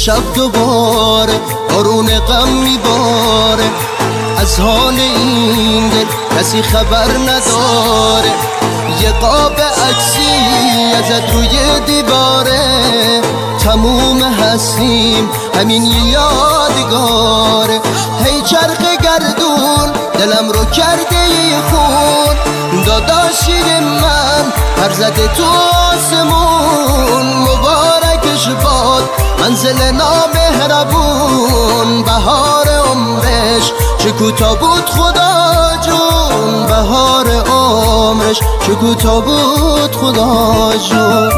شب دوباره بارون غم میباره. از حال این دل کسی خبر نداره، یه قاب عکسی ازت روی دیواره. تموم هستیم همین یه یادگاره. هی چرخ گردون دلم رو کرده یه خون، داداشی من پر زده تو آسمون. مبارکش باد منزل نامهربون، بهار عمرش چه کوتاه بود خدا جون، بهار عمرش چه کوتاه بود خدا جون.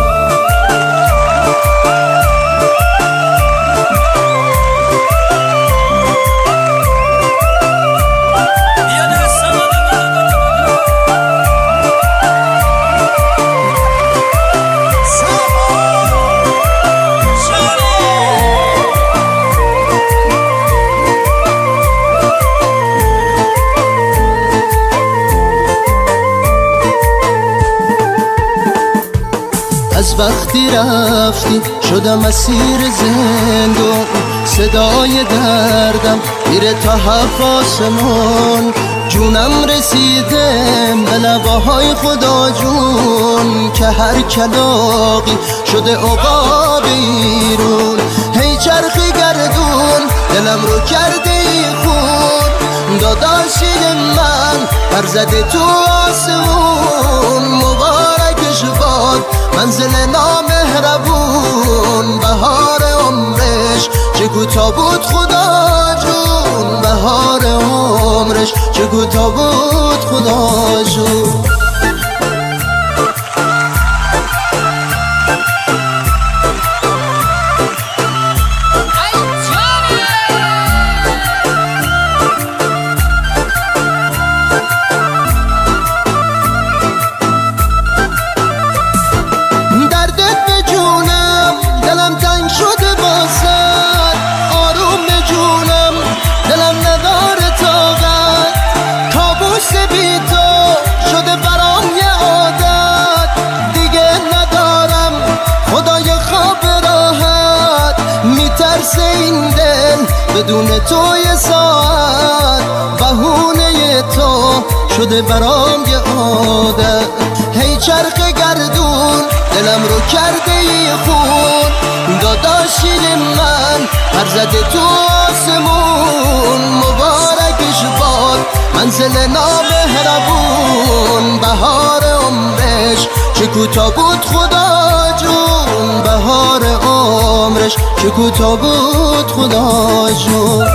از وقتی رفتی شدم اسیر زندون، صدای دردم میره تا هفت آسمون. جونم رسیده به لباهای خدا جون، که هر کلاغی شده عقاب بیرون. هی چرخ گردون دلم رو کرده خون، داداشی من پر زده تو آسمون. مبارکش باد منزل نامهربون، بهار عمرش چه کوتاه بود خدا جون، بهار عمرش چه کوتاه بود خدا جون. این دل بدون تو یه ساعت، بهونه تو شده برام یه عادت. هی چرخ گردون دلم رو کرده یه خون، داداشی من پر زده تو آسمون. مبارکش باد منزل نامهربون، بهار عمرش چه کوتاه بود خدا جون، بهار عمرش چه کوتاه بود خدا جون.